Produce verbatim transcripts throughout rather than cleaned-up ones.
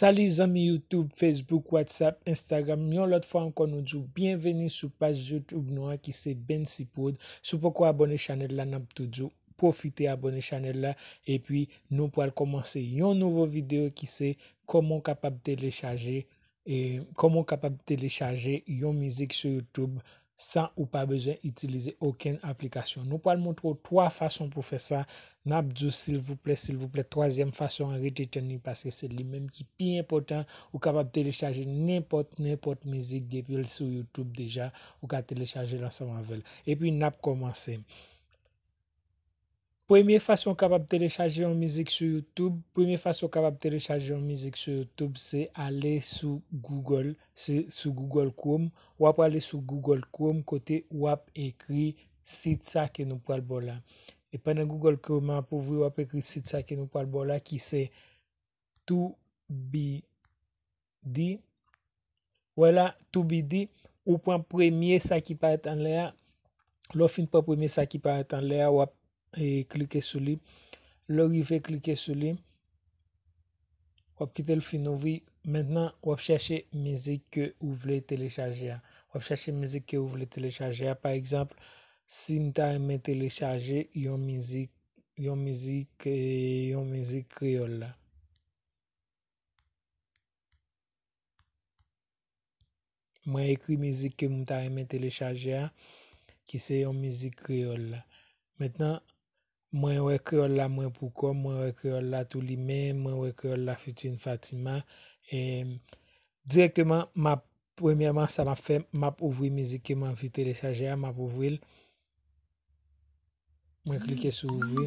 Salut zanmi YouTube, Facebook, WhatsApp, Instagram. Yon lòt fwa ankò, nou di w byenveni sou paj YouTube nou an ki se Bency Prod. Si w poko abòne chanèl la, n ap tou di w pwofite abòne chanèl la. Epi nou pral kòmanse yon nouvo videyo ki se kòman w kapab telechaje, e, kòman w kapab telechaje yon mizik sou YouTube san ou pa bezwen itilize okenn aplikasyon. Nou pral montre w twa fason pou fè sa. N ap di w silvouplè, silvouplè, twazyèm fason an, rete tann li paske se li menm ki pi enpòtan. Ou kapab telechaje nenpòt, nenpòt mizik depi l sou YouTube deja. Ou ka telechaje l ansanm avè l. Epi n ap kòmanse. Premye fason w kapab telechaje yon mizik sou YouTube, premye fason w kapab telechaje yon mizik sou YouTube, se ale sou Google, se sou Google Chrome. W ap ale sou Google Chrome kote w ap ekri sit sa ke nou pral ba w la. E pandan Google Chrome ap ouvri, w ap ekri sit sa ke nou pral ba w la ki se Tubi D. Wè la, Tubi D, ou pran premye sa ki parèt anlè a. Lè w fin pran premye sa ki parèt anlè a, w ap, e, klike sou li. Lè w rive klike sou li, w ap kite l fin ouvri. Mentnan, w ap chèche mizik ke ou vle telechaje a. W ap chèche mizik ke ou vle telechaje a. Pa egzanp, si m ta renmen telechaje yon mizik, yon mizik, e, yon mizik kreyòl la. Mwen ekri mizik ke m ta renmen telechaje a, ki se yon mizik kreyòl la. Mentnan, mwen wè kreyòl la mwen pou kò m, mwen wè kreyòl la tou li menm, mwen wè kreyòl la featuring Fatima. E, dirèkteman, m ap, premyèman, sa m ap fè, m ap ouvri mizik ke m anvi telechaje a, m ap ouvri l. Mwen klike sou ouvri.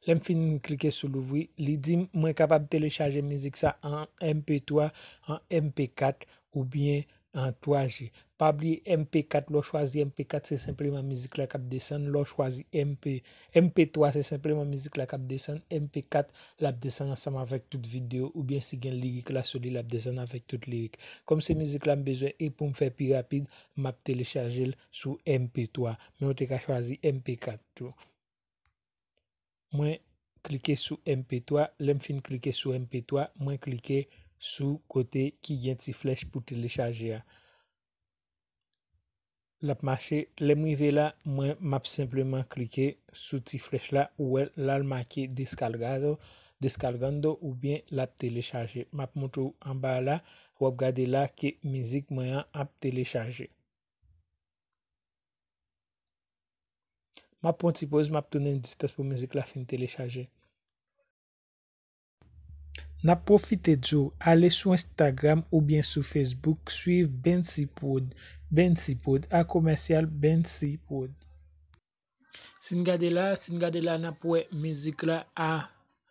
Lè m fin klike sou louvri, li di m mwen kapab telechaje mizik sa an M P twa, an M P kat oubyen an twa G. Pa bliye M P kat, lè w chwazi M P kat, se senpleman mizik la k ap desann. Lè w chwazi M P, M P twa, se senpleman mizik la k ap desann. M P kat, l ap desann ansanm avèk tout videyo, oubyen si gen lirik la sou li, l ap desann avèk tout lirik. Kòm se mizik la m bezwen e pou m fè pi rapid, m ap telechaje l sou M P twa. Men w te ka chwazi M P kat tou. Mwen klike sou M P twa. Lè m fin klike sou M P twa, mwen klike sou kote ki gen ti flèch pou telechaje a. L ap mache. Lè m rive la, mwen, m ap senpleman klike sou ti flèch la. Ou wè, la l make descargado, descargando, oubyen l ap telechaje. M ap montre w anba la, w ap gade la ke mizik mwen an ap telechaje. M ap pran ti poz, m ap tounen distans pou mizik la fin telechaje. N ap pwofite di w, ale sou Instagram oubyen sou Facebook, swiv Bency Prod, Bency Prod, a komèsyal Bency Prod. Si n gade la, si n gade la, n ap wè mizik la a,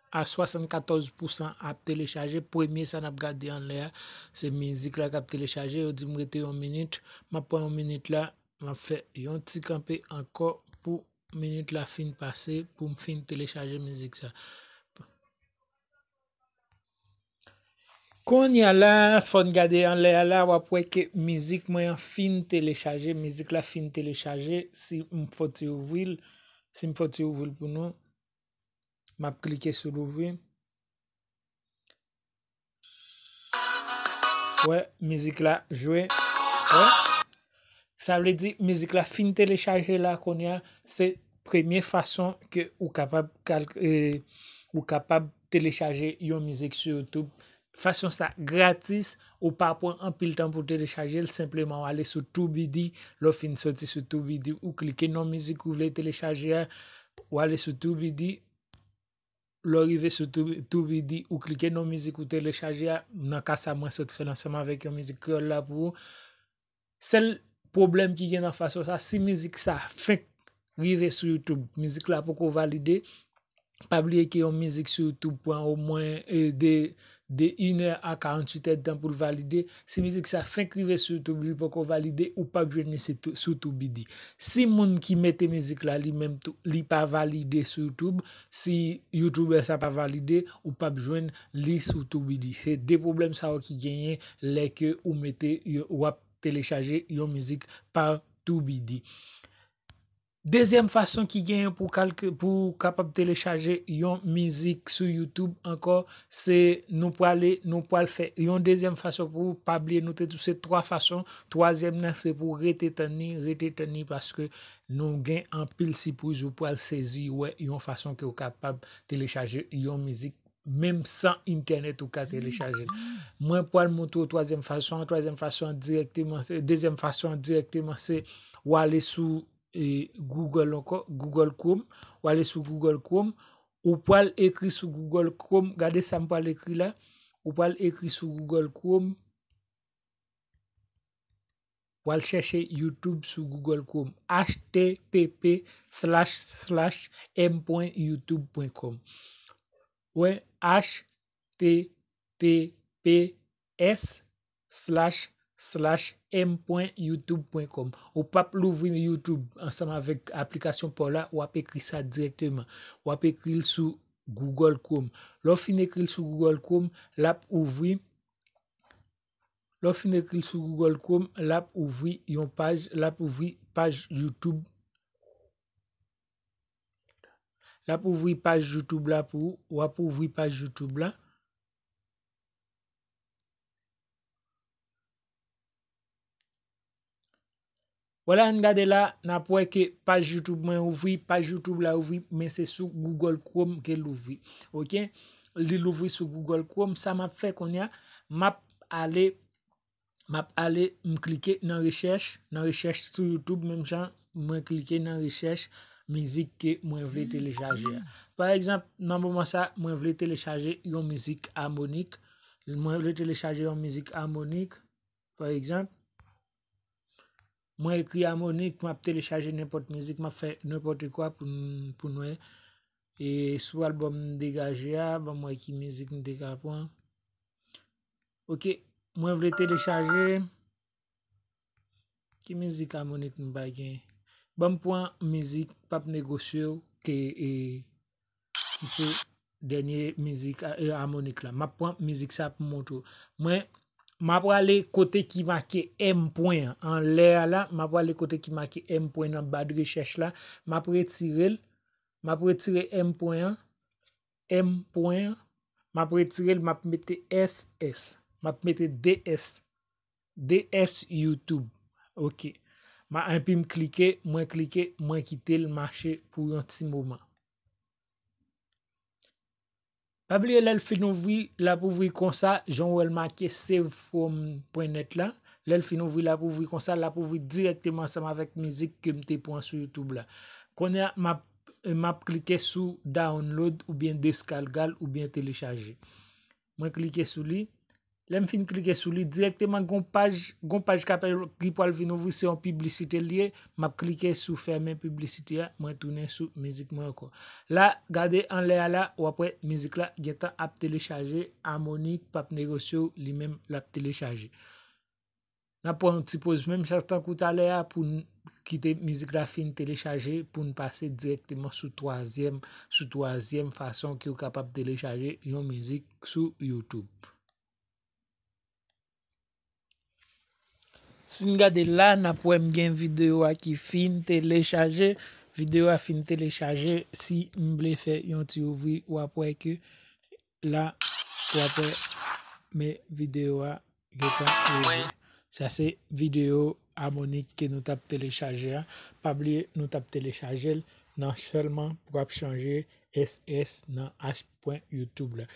a swasannkatòz pousan ap telechaje. Premye sa n ap gade anlè a, se mizik la k ap telechaje. Yo di m rete yon minit. M ap pran yon minit la, m ap fè yon ti kanpe ankò pou minit la fin pase, pou m fin telechaje mizik sa. Kounye a la, fò n gade anlè a la, w ap wè ke mizik mwen an fin telechaje, mizik la fin telechaje, si m fòti ouvri l, si m fòti ouvri l pou nou, m ap klike sou louvri. Wè, mizik la jwe. Wè. Sa vle di, mizik la fin telechaje la kounye a, se premye fason ke ou kapab kalk-, e, ou kapab telechaje yon mizik sou YouTube. Fason sa gratis, ou pa pran anpil tan pou telechaje l, senpleman w ale sou Tubi D, lè w fin soti sou Tubi D, ou klike nan mizik ou vle telechaje a, w ale sou Tubi D, lè w rive sou Tubi D, ou klike nan mizik ou telechaje a, nan ka sa mwen sot fè l ansanm avèk yon mizik kreyòl la pou ou. Sèl pwoblèm ki gen nan fason sa, si mizik sa fenk rive sou YouTube, mizik la poko valide, pa bliye ke yon mizik sou YouTube pran omwen, e, de, de inè a karanntuit èdtan pou l valide. Si mizik sa fenk rive sou YouTube, li poko valide, ou p ap jwenn li sou, sou Tubi D. Si moun ki mete mizik la, li menm tou, li pa valide sou YouTube, si YouTuber sa pa valide, ou p ap jwenn li sou Tubi D. Se de pwoblèm sa yo ki genyen lè ke ou mete, w ap telechaje yon mizik pa Tubi D. Dezyèm fason ki genyen pou kalke, pou kapab telechaje yon mizik sou YouTube ankò, se nou prale, nou pral fè yon dezyèm fason pou, pa bliye nou te di w se twa fason, twazyèm nan se pou rete tann li, rete tann li paske nou gen anpil sipriz ou pral sezi wè yon fason ke w kapab telechaje yon mizik menm san entènèt ou ka telechaje l. Mwen pral montre w twazyèm fason an, twazyèm fason an dirèkteman, se, dezyèm fason an dirèkteman se w ale sou e, Google ankò, Google Chrome. Ou ale sou Google Chrome. Ou pral ekri sou Google Chrome. Gade sa m pral ekri la. Ou pral ekri sou Google Chrome. Ou al chèche YouTube sou Google Chrome. H T T P slash slash m pwen youtube pwen com. Wè, H T T P S slash slash m pwen youtube pwen com. Ou p ap louvri YouTube ansanm avèk aplikasyon pa w la, w ap ekri sa dirèkteman. W ap ekri l sou Google Chrome. Lè w fin ekri l sou Google Chrome, l ap ouvri. Lè w fin ekri l sou Google Chrome, l ap ouvri yon paj, l ap ouvri paj YouTube. L ap ouvri paj YouTube la pou ou. W ap ouvri paj YouTube la. Vwala, ann gade la, n ap wè ke paj YouTube mwen ouvri, paj YouTube la ouvri, men se sou Google Chrome ke l ouvri. Oke? Li louvri sou Google Chrome. Sa m ap fè kounye a, m ap ale, m ap ale, m klike nan rechèch, nan rechèch sou YouTube, menm jan mwen klike nan rechèch mizik ke mwen vle telechaje a. Pa egzanp, nan moman sa, mwen vle telechaje yon mizik amonic. Mwen vle telechaje yon mizik amonic, pa egzanp. Mwen ekri amonic, m ap telechaje nenpòt mizik, m ap fè nenpòt kwa pou n, pou n wè. E sou albòm Degaje a, ban m wè ki mizik m te ka pran. Oke, mwen vle telechaje. Ki mizik amonic m pa gen? Ban m pran mizik p ap negosye w ke, e, ki se dènye mizik a, e, amonic la. M ap pran mizik sa pou m montre w. Mwen, m ap prale kote ki make M pwen an. Anlè a la, m ap prale kote ki make M pwen nan ba de rechèch la. M ap retire l. M ap retire M pwen an. M pwen an. M ap retire l, m ap mete S S. M ap mete de S. De S YouTube. Oke. Ma, epi m klike, mwen klike, mwen kite l mache pou yon ti moman. Pa bliye lè l fin ouvri, l ap ouvri konsa, jan w wè l make save from pwen net la. Lè l fin ouvri, l ap ouvri konsa, l ap ouvri dirèkteman ansanm avèk mizik ke m te pran sou YouTube la. Kounye a, m ap, m ap klike sou download oubyen deskarga l oubyen telechaje. Mwen klike sou li. Lè m fin klike sou li, dirèkteman gon paj, gon paj k ap, ki pral vin ouvri, se yon piblisite l ye. M ap klike sou fèmen piblisite a, mwen tounen sou mizik mwen ankò. La, gade anlè a la, w ap wè mizik la gentan ap telechaje, amonic p ap negosye w, li menm l ap telechaje. N ap pran yon ti poz menm jan tankou talè a pou n kite mizik la fin telechaje, pou n pase dirèkteman sou twazyèm, sou twazyèm fason ke w kapab telechaje yon mizik sou YouTube. Si n gade la, n ap wè m gen videyo a ki fin telechaje. Videyo a fin telechaje. Si m vle fè yon ti ouvri, w ap wè ke la, w ap wè, men videyo a gentan rive. Sa se videyo amonic ke nou t ap telechaje a. Pa bliye, nou t ap telechaje l nan sèlman pou ap chanje S S nan H pwen YouTube la.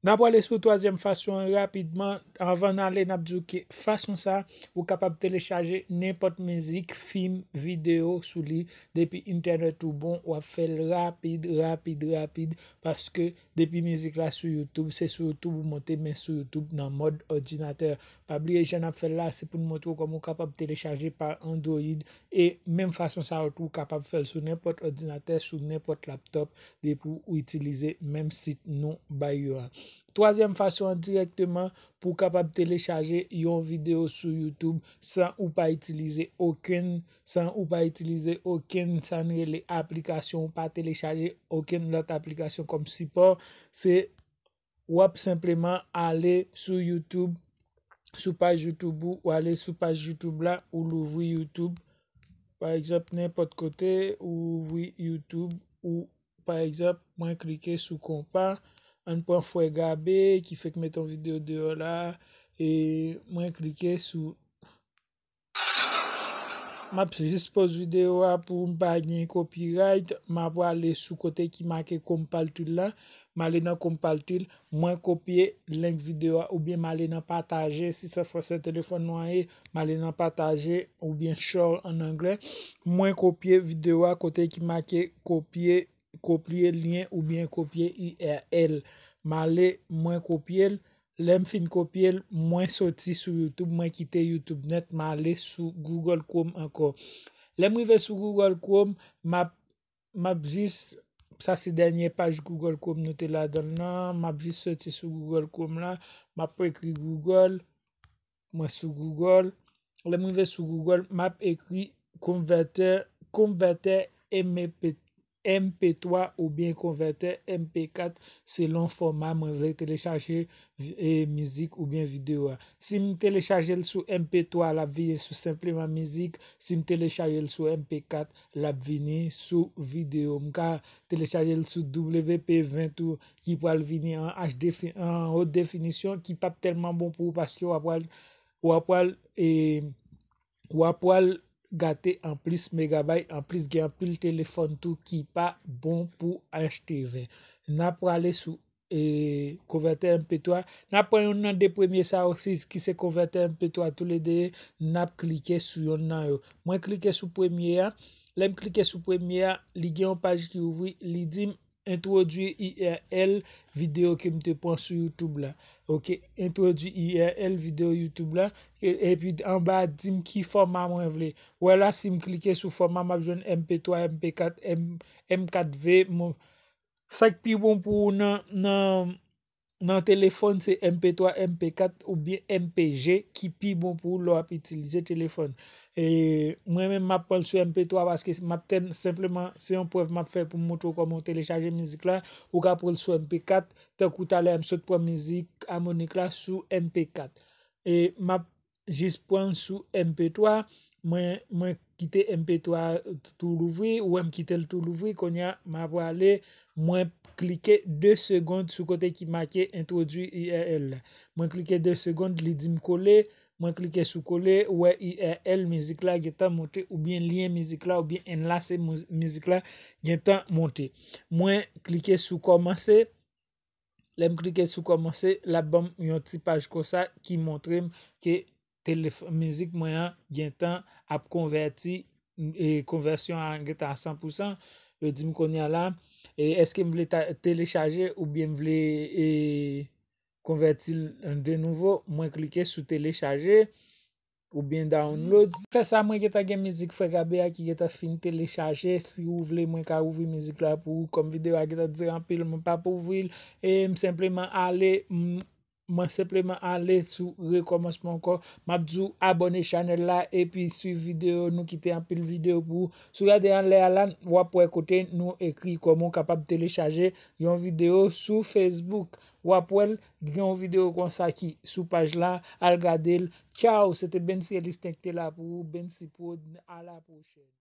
N ap prale sou twazyèm fason an rapidman. Anvan n ale, n ap di w ke fason sa, ou kapab telechaje nenpòt mizik, fim, videyo sou li. Depi entènèt ou bon, w ap fè l rapid, rapid, rapid. Paske depi mizik la sou YouTube, se sou YouTube ou monte, men sou YouTube nan mòd òdinatè. Pa bliye jan n ap fè l la, se pou n montre w kòman w kapab telechaje pa Android. E menm fason sa yo tou, ou kapab fè l sou nenpòt òdinatè, sou nenpòt laptòp, depi w itilize menm sit nou bay yo a. Twazyèm fason an dirèkteman pou w kapab telechaje yon videyo sou YouTube san ou pa itilize okenn, san ou pa itilize okenn sa n rele aplikasyon, ou pa telechaje okenn lòt aplikasyon kòm sipò, se w ap senpleman ale sou YouTube, sou paj YouTube ou, ou ale sou paj YouTube la, ou louvri YouTube, Pa egzanp, nenpòt kote ou ouvri YouTube, ou pa egzanp, mwen klike sou konpa, ann pran frè Gabe ki fèk met yon videyo deyò la, e mwen klike sou M ap jis poz videyo a pou m pa gen copyright. M ap prale sou kote ki make compile la. M ale nan compile, mwen kopye link videyo a oubyen m ale nan pataje. Si se fransè telefòn nou an ye, m ale nan pataje oubyen share an anglè. Mwen kopye videyo a kote ki make kopye, kopye lyen oubyen kopye U R L. M ale, mwen kopye l. Lè m fin kopye l, mwen soti sou YouTube, mwen kite YouTube nèt, m ale sou Google Chrome ankò. Lè m rive sou Google Chrome, m ap, m ap jis, sa se dènye paj Google Chrome nou te ladan l nan, m ap jis soti sou Google Chrome la, m ap ekri Google, mwen sou Google. Lè m rive sou Google, m ap ekri konvètè, konvètè M P, M P twa oubyen konvètè M P kat selon fòma mwen vle telechaje vi- e, mizik oubyen videyo a. Si m telechaje l sou M P twa, l ap vini sou senpleman mizik. Si m telechaje l sou M P kat, l ap vini sou videyo. M ka telechaje l sou W P ven tou, ki pral vini an H D fi- an haute définition, ki p ap tèlman bon pou ou paske w ap pral, w ap pral, e, w ap pral gate anplis megabay, anplis gen anpil telefòn tou ki pa bon pou H T ven. N ap prale sou, e, konvètè M P twa. N ap pran youn nan de premye sa yo, si- ki se konvètè M P twa toulede, n ap klike sou youn nan yo. Mwen klike sou premye a. Lè m klike sou premye a, li gen yon paj ki ouvri, li di m entwodui U R L videyo ke m te pran sou YouTube la. Ok, entwodui U R L videyo YouTube la. E- Epi anba a di m ki fòma mwen vle. Wè la, si m klike sou fòma, m ap jwenn M P twa, M P kat, M, M kat V. Mo- Sa k pi bon pou ou nan, nan, nan telefòn se M P twa, M P kat oubyen M P G ki pi bon pou ou lè w ap itilize telefòn. E, mwen menm, m ap pran l sou M P twa paske m ap tèl, senpleman, se yon prèv m ap fè pou m montre w kòman w telechaje mizik la. Ou ka pran l sou M P kat, tankou talè a m sot pran mizik Amonik la sou M P kat. E m ap jis pran l sou M P twa. Mwen, mwen kite M P twa tou louvri, ou wè m kite l tou louvri. Kounye a, m ap prale, mwen klike de segonn sou kote ki make entwodui U R L la. Mwen klike de segonn, li di m kole. Mwen klike sou kole, ou wè U R L mizik la gentan monte, oubyen lyen mizik la, oubyen enlase mizik la gentan monte. Mwen klike sou kòmanse. Lè m klike sou kòmanse, l ap ban m yon ti paj konsa ki montre m ke telef- mizik mwen an gentan ap konvèti, e, konvèsyon an gentan a san pou san. Yo di m kounye a la, e, èske m vle ta- telechaje oubyen m vle, e, konvèti l de nouvo? Mwen klike sou telechaje oubyen download. Fè sa, mwen gentan gen mizik Frè Gabe a ki gentan fin telechaje. Si ou vle, mwen ka ouvri mizik la pou ou. Kòm videyo a gentan dire anpil, mwen pa pou ouvri l. E m senpleman ale, m- mwen senpleman ale sou rekòmansman ankò. M ap di w abòne chanèl la epi swiv videyo, nou kite anpil videyo pou ou. Si w gade anlè a la, w ap wè kote nou ekri kòman w kapab telechaje yon videyo sou Facebook. W ap wè l, gen yon videyo konsa ki sou paj la, al gade l. Tchaw, se te Bensi Elistin ki te la pou ou, Bensi Prod, a la pwochèn.